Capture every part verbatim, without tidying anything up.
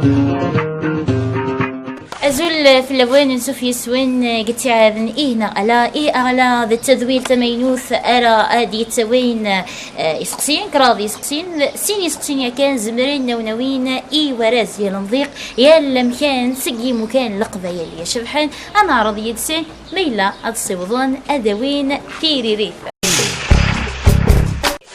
Azul fell-awen, ansuf yes-wen deg ttiɛad n Ih neɣ Ala. Ih neɣ Ala d tadwilt tamaynut ara ad yettawin, eh, iseqsiyen, kraḍ iseqsiyen, sin iseqsiyen yakan zemren ad wen-awin i warraz yal amḍiq, yal amkan seg yimukan n Leqbayel icebḥen. Ad neɛreḍ yid-sen ma yella ad ssiwḍen ad awin tiririt.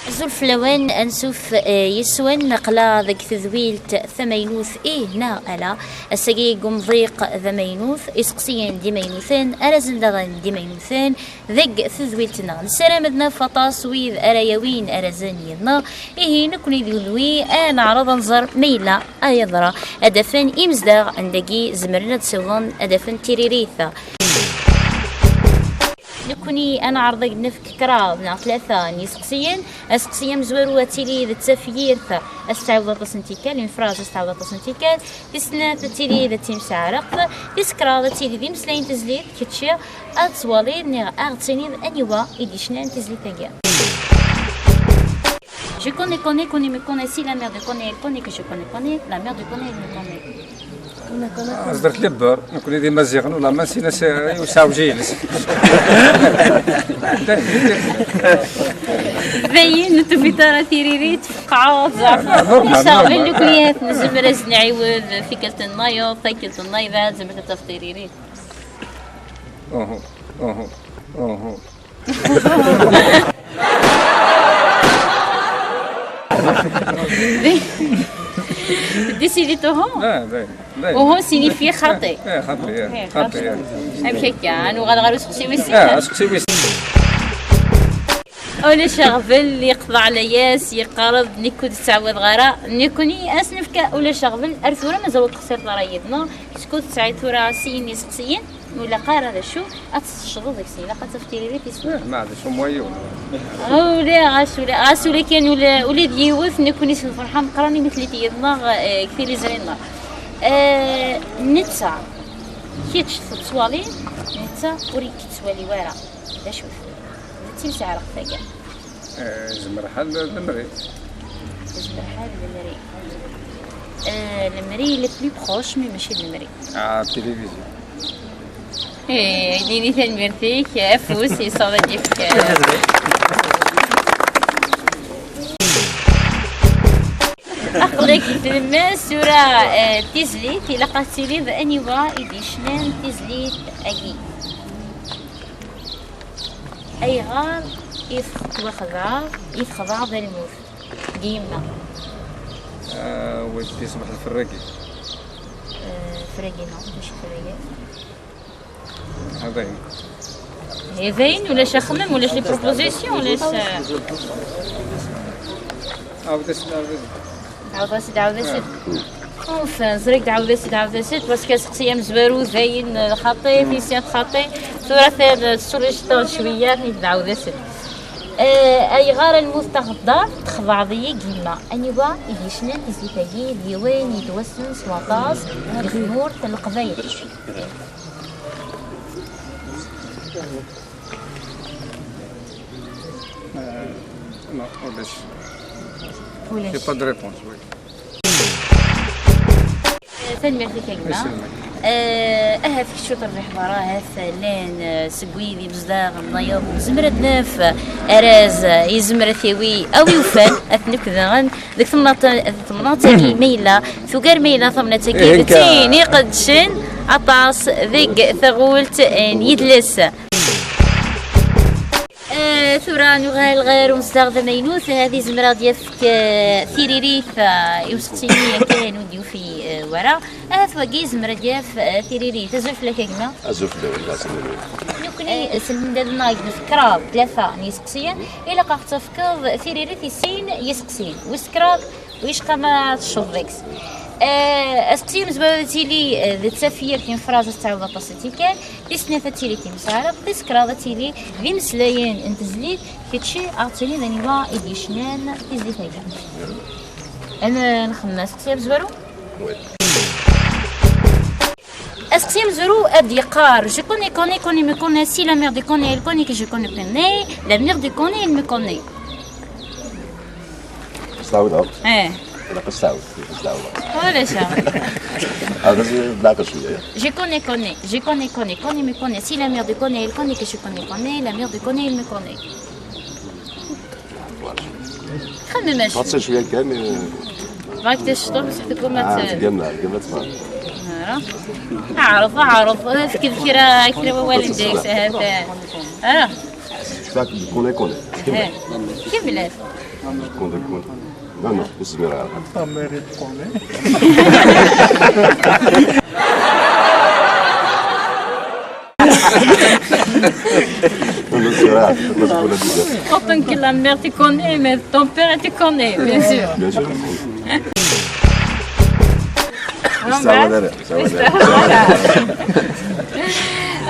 Azul fell-awen, ansuf, eh, yes-wen, aql-aɣ deg tedwilt tamaynut, ih neɣ ala. Ass-agi deg umḍiq d amaynut, iseqsiyen d imaynuten, arrazen daɣen d imaynuten deg tedwilt-nneɣ. Nessaram ad naf aṭas wid ara yawin arrazen yid-neɣ. Ihi, nekkni d kunwi, ad neɛreḍ ad nẓer ma yella ad yeḍra ad afen imezdaɣ n dagi, zemren ad ssiwḍen ad afen tiririt. Nekkni ad neɛreḍ ad nefk kraḍ neɣ tlata n yiseqsiyen. Aseqsi amezwaru ad tili d tafyirt, ad s-tɛawed aṭas n tikkal, une phrase ad s-tɛawed aṭas n tikkal. Tis snat ad tili d timseɛreqt. Tis kraḍ ad tili d imeslayen n tezlit, kečči ad twaliḍ neɣ ad ɣ-tiniḍ aniwa i d-yecnan tizlit-agi. Je connais, connais, connais, me connais, si la mère de connais, elle connaît que je connais, connais, la mère de connais, elle me connaît. As-d ar tlebber, nekkni d Imaziɣen, ula ma nsina s-, i usɛewji-ines. Dayen, ur tufiḍ ara tiririt, tfeqɛeḍ, zeɛfeḍ. Normal, ulac aɣbel, normal. Nekkni ahat nezmer ad s-nɛiwed tikkelt nnayeḍ, tikkelt nnayeḍ, ad zemret ad tafeḍ tiririt. Uhu, uhu, uhu. Décidément, uhu. Ah, dayen, dayen. Uhu signifie xaṭi. Eh, xaṭi, eh, eh, xaṭi, xaṭi, eh. Amek akka? Ad nuɣal ɣer useqsi wis sin? Eh, aseqsi wis sin. Ulac aɣbel, yeqḍeɛ layas, yeqqar-d nekk ur d-ttɛawadeɣ ara. Nekkni ad s-nefk ulac aɣbel, ar tura mazal ur texsireḍ ara yid-neɣ. Skud tesɛiḍ tura sin iseqsiyen? Ur ilaq ara d acu, ad tessecḍeḍ deg-sen, ilaq ad tafeḍ tiririt i sin. Eh, ma d acu moyen. Ula, ɣas ula, ɣas ula kan ula, ula d yiwet, nekkni s lferḥ ameqqran imi tella yid-neɣ, eh, deg tiliẓri-nneɣ. Eh, netta, kečč tettwaliḍ, netta ur k-yettwali ara. D acu-t? D timseɛreqt tagi. Eh, zemreɣ ḥal lemri. Zemreɣ ḥal lemri. Eh, lemri le plus proche, mais mačči d lemri. Ah, télévision. Eh, nini tanemmirt-ik, afus, yessaweḍ ad d-yefk, eh. Aql-ak deg tlemmast, tura, eh, tizlit, ilaq ad tiliḍ aniwa i d-yecnan tizlit-agi. Ayɣer i tettwaxdeɛ, i texdeɛ d lmut? D yemma. Ah, waddi ṣbeḥ lferragi. Eh, fragi, non, mačči fragi. Hadayen. Eh, dayen, ulac axemmem, ulac les propositions, ulac, eh. Ɛawed-as-d, ɛawed-as-d. Ɛawed-as-d, ɛawed-as-d. Enfin, ẓriɣ-d ɛawed-as-d, ɛawed-as-d, parce que aseqsi amezwaru dayen, eh, xaṭi, tisyat xaṭi, tura ta-, tessulliceḍ cwiya, nit d ɛawed-as-d. Eh, ayɣer a lmut taɣeddart, texḍaɛeḍ-iyi yemma. Aniwa i d-yecnan tizlit-agi d yiwen yettwassen s waṭas deg tmurt n Leqbayel? Euh, non, ulac. Ulac. J'ai pas de réponse, oui. Tanemmirt-ik a gma. Iselmek. Eh, ahat kečč ur terbiḥeḍ ara, ahat llan, eh, seg wid imezdaɣ nnayeḍ, nezmer ad naf arraz, eh, yezmer ad t-yawi, a wi ufan, ad t-nefk daɣen deg temnaḍt, temnaḍt-agi, ma yella tugar, ma yella tamnaḍt-agi, ihi d tin iqeddcen aṭas deg taɣult n yidles. Eh, tura nuɣal ɣer umezdaɣ d amaynut, ad izmer ad d-yefk, eh, tiririt, eh, i useqsi-nni yakan ur d-yufi, eh, wara. Ahat wagi izmer ad d-yaf, eh, tiririt. Azul fell-ak a gma. Azul fell-awen, azul fell-awen. Nekkni s lmendad-nneɣ i nefk kraḍ, tlata n yiseqsiyen, ilaq ad ɣ-tafkeḍ tiririt i sin yiseqsiyen. Wis kraḍ, wicqa ma tecceḍ deg-s. Eh, aseqsi amezwaru ad tili, eh, d tafyirt, une phrase ad tettɛawed aṭas n tikkal, tis snat ad tili timseɛreqt, tis kraḍ ad tili d imeslayen n tezlit, kečči ad tiliḍ aniwa i d-yecnan tizlit-agi. Ad n-, nxemmem aseqsi amezwaru? Oui. Aseqsi amezwaru ad d-yeqqar, je connais, connais, connais, me connais, si la mère de connais, elle connaît que je connais, connais, la mère de connais, elle me connaît. S tɛawdeḍ? Eh. Ilaq ad s-tɛawed, ilaq ad s-tɛawed. Ulac. Hada d lɛaqel cwiya, ya? Je connais, connais. Je connais, connais. Connais, me connais. Si la mère de connais, elle connaît que je connais, connais. La mère de connais, elle me connaît. Voilà. Xemmem acu. Ɣas cwiya kan, eh, bɣiɣ-k tecṭuḥ, bas tgumma ah, tgumma, tgumma tfeṛ. Ɛreḍ, ɛreḍ. Efk-d kra, kra wawal n deg-s, ahat. Ah. Je connais, connais. Kemmel. Je connais, connais. Non, non, ur zmireɣ ara. Ta mère te connaît. Ur zmireɣ ara, ur zmireɣ ara. Autant que la mère te connaît, mais ton père te connaît, bien sûr. Bien sûr. Ur ssawal ara, ur ssawal ara.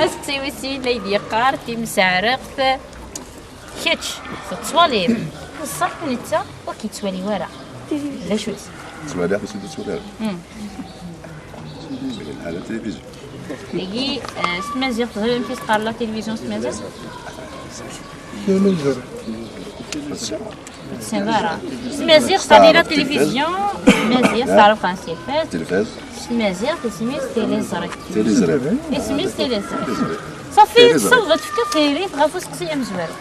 Aseqsi wis sin la d-yeqqar, timseɛreqt. Kečč tettwaliḍ ṣṣeḥ, netta ur k-yettwali ara. D acu-tt? Ttwaliɣ, mais ur ttwali ara. Hmm. Ala tilivizyu. Dagi, eh, s tmaziɣt, teẓriḍ amek i s-qqaren la télévision s tmaziɣt? Ur tessineḍ ara. S tmaziɣt, c'est-à-dire la télévision, s tmaziɣt, teɛref ɣer telfaz. Telfaz. S tmaziɣt, isem-is tiliẓri. Tiliẓri. Isem-is tiliẓri. Ṣafi, tiliẓri. Tessawḍeḍ ad tefkeḍ tiririt ɣef useqsi amezwaru.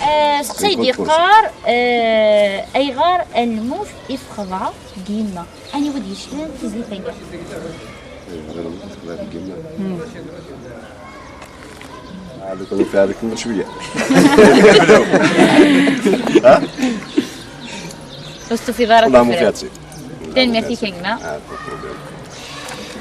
Eh, seqsi d-yeqqar, eh, ayɣer lmut i texḍa deg yemma? Aniwa d-yecnan tizlit-agi? Ayɣer lmut i texḍa deg yemma? Hmm. Ah, lukan ufiɣ deg-m cwiya. Ha? Ur s-tufiḍ ara. Wallah ma ufiɣ-tt. Tanemmirt-ik a gma. Ah, pas de problème.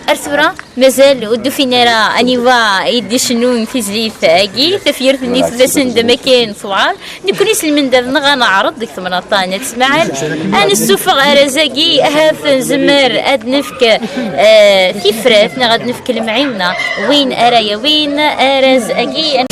Ar tura, mazal ur d-ufin ara aniwa i d-icennun tizlit-agi, tafyirt-nni tella-d am wakken tewɛer. Nekkni s lmendad-nneɣ ad neɛreḍ deg temnaḍt-a n At Smaɛel, ad nessufeɣ arraz-agi, ahat nzemmer ad nefk, eh, tifrat neɣ ad nefk lemɛiwna win ara yawin arraz-agi.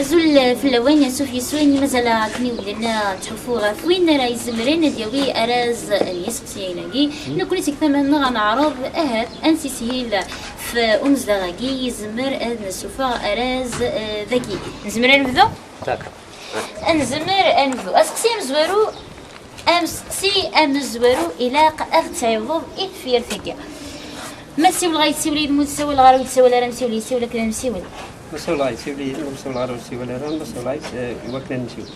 Azul fell-awen, ansuf yes-wen, mazal akken iwedden ttḥuffuɣ ɣef win ara izemren ad yawi arraz n yiseqsiyen-agi. Nekkni seg tama-nneɣ ad neɛreḍ ahat ad nessishil ɣef umezdaɣ-agi, yezmer ad nessufeɣ arraz, eh, dagi. Nezmer ad nebdu? Ad nezmer ad nebdu. Aseqsi amezwaru, amseqsi amezwaru ilaq ad ɣ-d-tɛiwdeḍ i tefyirt-agi. Ma ssiwleɣ, ad yessiwel yid-m, ur ssawaleɣ ara, ur yessawal ara, amsiwel yessiwel akken ad nemsiwel. Ma ssiwleɣ, ad yessiwel yid-m, ur ssawaleɣ ara, ur yessawal ara, ma ssiwleɣ, eh, iwakken ad nemsiwel.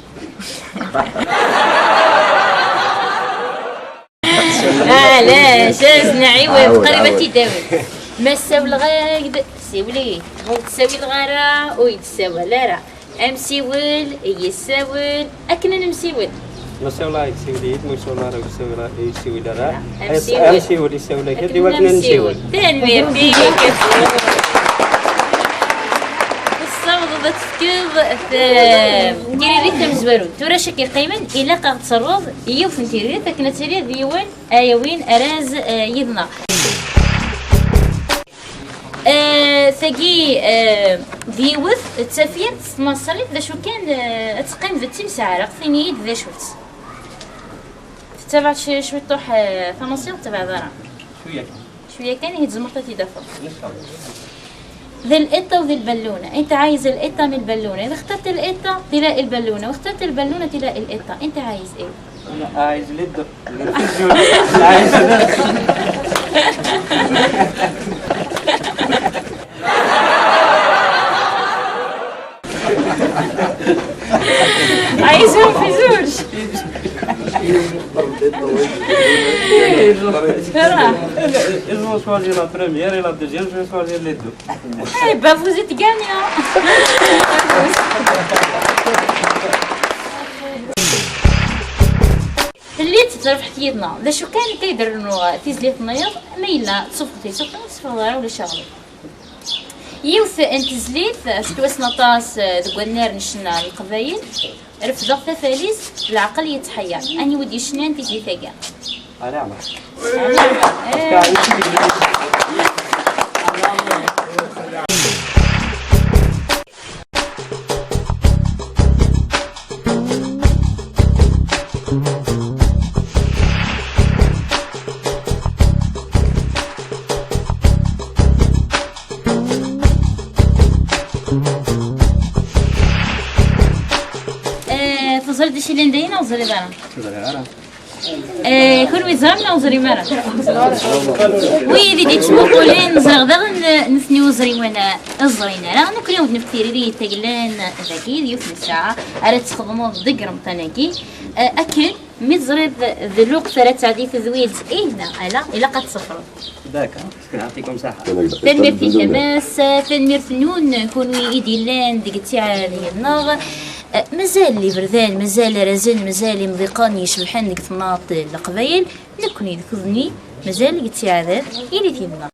Ɛlac, ad nɛiwed, qrib ad t-id-awin. Ma ssawleɣ-ak-d, siwel-iyi. Ma ur d-ssawaleɣ ara, ur yi-d-ssawal ara. Amsiwel, yessawel, akken ad nemsiwel. Ma ssiwleɣ-ak-d, siwel-iyi-d, ma ur ssiwleɣ ara, ur yessiwel ara. Amsiwel. Amsiwel, yessawel-ak-d, iwakken ad nemsiwel. Tanemmirt-ik. Tessawḍeḍ ad tefkeḍ t-, tiririt tamezwarut. Tura acu k-yeqqimen, ilaq ad ɣ-d-terreḍ yiwet n tiririt akken ad tiliḍ d yiwen ara yawin arraz, eh, yid-neɣ. Eh, tagi, eh, d yiwet d tafyirt s tnaṣlit, d acu kan, eh, ad teqqim d timseɛreqt, ini-yi-d d acu-tt. Tettabaɛeḍ ci-, cwiṭuḥ, eh, tamaṣilt, tettabaɛeḍ ara. Cwiya kan. Cwiya kan, ihi tzemreḍ ad t-id-tafeḍ. Ncallah. D l'état ou d البالونة؟ أنت عايز l'état من البالونة. إذا اخترت l'état، تلاقي البالونة، واخترت البالونة، تلاقي l'état. أنت عايز إيه؟ أنا عايز les deux. عايز les deux. عايزهم في زوج. Ils ont choisi la première et la deuxième, je vais choisir les deux. Eh ben, vous êtes gagnants. Telliḍ tettrebḥeḍ yid-neɣ. D acu kan akka i d-rnuɣ tizlit-nniḍ, ma yella tsufɣeḍ-itt, ma ur tsufɣeḍ ara, ulac aɣilif. Yiwet n tezlit tettwassen aṭas, eh, deg wannar n ccna n Leqbayel, refdeɣ tafalizt, leɛqel yettḥeyyeṛ. Aniwa d-yecnan tizlit-agi? Ɛli Ɛmer. Ɛli Ɛmer. Eh. Eh, teẓriḍ d acu yellan dayen? Ẓriɣ ara. Eh, kunwi teẓram neɣ ur teẓrim ara? Wid i d-yettmuqulen, ẓriɣ daɣen nutni ur ẓrin wala ur ẓrin ara. Nekkni ad nefk tiririt taglan dagi d yiwet n ssaɛa ara txedmeḍ deg Remḍan-agi. Eh, akken mi teẓriḍ d lweqt ara tɛeddi tedwilt, ih neɣ ala, ilaq ad tṣefreḍ. D'accord. Yɛṭikum ṣṣeḥḥa. Tanemmirt-ik a Mass, tanemmirt-nwen kunwi i d-yellan deg ttiɛad-nneɣ. Eh, mazal iberdan, mazal arrazen, mazal imḍiqen yecebḥen deg temnaḍt n Leqbayel, nekkni d kunwi mazal deg ttiɛad ilit yid-neɣ.